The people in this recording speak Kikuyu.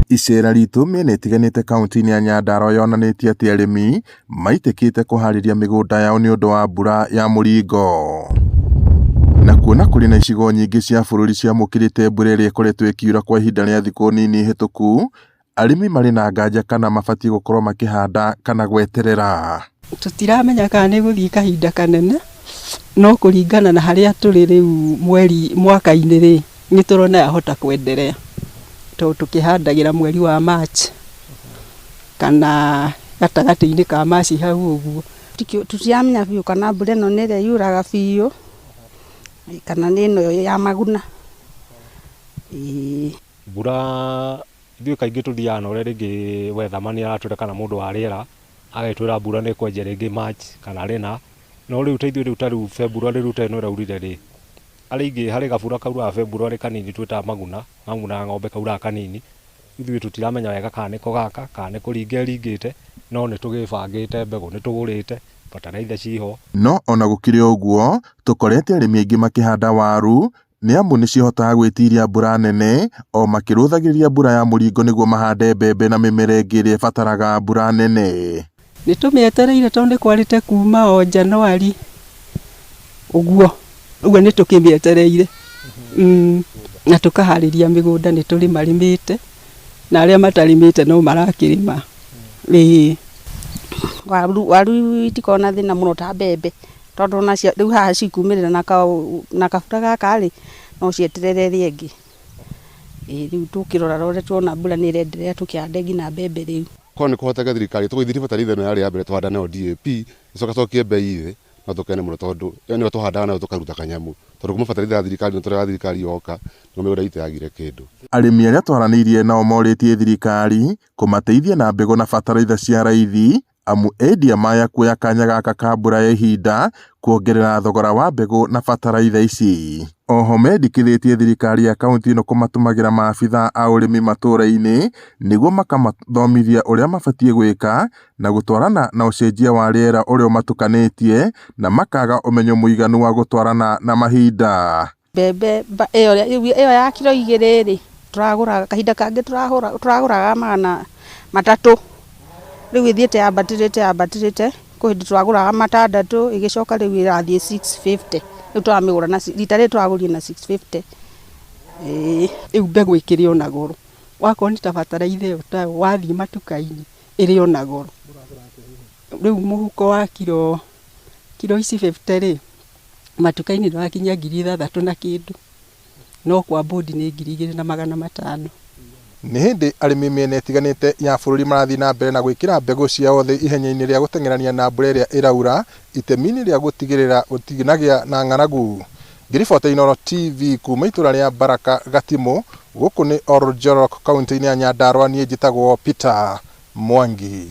Iceera ritũ mĩena ĩtiganĩte kaunti-inĩ ya Nyandarua yonanĩtie atĩ arĩmi maitĩkĩte kũharĩria mĩgũnda yao nĩ ũndũ wa mbura ya mũringo. Na kuona kũrĩ na icigo nyingĩ cia bũrũri ciamũkĩrĩte mbura ĩrĩa ĩkoretwo ĩkiura kwa ihinda rĩa thikũ nini hĩtũku, arĩmi marĩ na nganja kana mabatiĩ gũkorwo makĩhanda kana gweterera. Tũtiramenya kana nĩ gũthiĩ kahinda kanene, no kũringana na harĩa tũrĩ rĩu mweri mwaka-inĩ rĩ, nĩ tũrona yahota kwenderea tondũ tũkĩhandagĩra mweri wa March kana gatagatĩ-inĩ ka March hau ũguo. Tũtiramenya biũ kana mbura ĩno nĩ ĩrĩa yuraga biũ kana nĩ ĩno ya maguna. Ĩĩ. Mbura ithuĩ kaingĩ tũthiaga na ũrĩa rĩngĩ weatherman aratwĩra kana mũndũ wa rĩera agagĩtwĩra mbura nĩ ĩkwanjia rĩngĩ March kana rĩna, no rĩu ta ithuĩ rĩu ta rĩu February rĩu ta ĩno ĩraurire rĩ, arĩa aingĩ harĩ gabura kauraga February kanini twĩtaga maguna, maguna ng'ombe kauraga kanini, ithuĩ tũtiramenya wega kana nĩko gaka kana nĩ kũringa ĩringĩte, no nĩ tũgĩbangĩte mbegũ nĩ tũgũrĩte, bataraitha ciho. No ona gũkĩrĩ ũguo, tũkorete arĩmi aingĩ makĩhanda waru nĩ amu nĩcihotaga gwĩtiria mbura nene o makĩrũthagĩrĩria mbura ya mũringo nĩguo mahande mbembe na mĩmera ĩngĩ ĩrĩa ĩbataraga mbura nene. Nĩ tũmĩetereire tondũ nĩ kwarĩte kuma o January ũguo, ũguo nĩ tũkĩmĩetereire na tũkaharĩria mĩgũnda nĩ tũrĩmarĩmĩte na arĩa matarĩmĩte no marakĩrĩma, ĩĩ. Waru waru itikoragwo na thĩna mũno ta mbembe tondũ onacio rĩu haha cikumĩrĩra na kabura gaka rĩ, no cieterere ĩrĩa ĩngĩ. Ĩĩ rĩu tũkĩrora rore tuona mbura nĩ ĩrenderea tũkĩhande nginya mbembe rĩu. Korwo nĩ kũhoteka thirikari ĩtũgũithirie bataraitha ĩno yarĩ ya mbere twahanda nayo DAP ĩcoke ĩcokie mbei thĩ no tũkene mũno tondũ ĩyo nĩyo tũhandaga nayo tũkaruta kanyamũ tondũ kuma bataraitha ya thirikari ĩno tũrĩa thirikari yoka nĩguo mĩgũnda itũ yagire kĩndũ. Arĩmi arĩa twaranĩirie nao morĩtie thirikari kũmateithia na mbegũ na bataraitha cia raithi amu endia maya kuoya kanya gaka ka mbura ya ihinda kuongerera thogora wa mbegũ na bataraitha ici. Oho mendekithĩtie thirikari ya kaunti ĩno kũmatũmagĩra maabithaa a ũrĩmi matũra-inĩ nĩguo makamathomithia ũrĩa mabatiĩ gwĩka na gũtwarana na ũcenjia wa rĩera ũrĩa ũmatukanĩtie na makaga ũmenyo mũiganu wa gũtwarana na mahinda. Mbembe ĩyo ya kiro 2 rĩ, tũragũraga kahinda kangĩ tũragũraga 300, rĩu ĩthiĩte yambatĩrĩte yambatĩrĩte, kwĩ hĩndĩ tũragũraga 600 ĩgĩcoka rĩu ĩrathiĩ 650, rĩu tũramĩgũra na rita rĩrĩ tũragũrire na 650, ĩĩ. Rĩu mbegũ ĩkĩrĩ o na goro, wakorwo nĩ ta bataraitha ĩyo tayo wathiĩ matuka-inĩ ĩrĩ o na goro. Rĩu mũhuko wa kiro ici 50 rĩ, matuka-inĩ ndũrakinyia 6,000 na kĩndũ, no kwa mbũndi nĩ 2,500. Nĩ hĩndĩ arĩmi mĩena ĩtiganĩte ya bũrũri marathiĩ na mbere na gwĩkĩra mbegũ ciao thĩ ihenya-inĩ rĩa gũteng'erania na mbura ĩrĩa ĩraura itemi-inĩ rĩa gũtigĩrĩra gũtinagĩa na ng'aragu. Ngĩribota Inooro TV kuma itũra rĩa Baraka Gatimũ, gũkũ nĩ Oljorok kaunti-inĩ ya Nyandarua, niĩ njĩtagwo Peter Mwangi.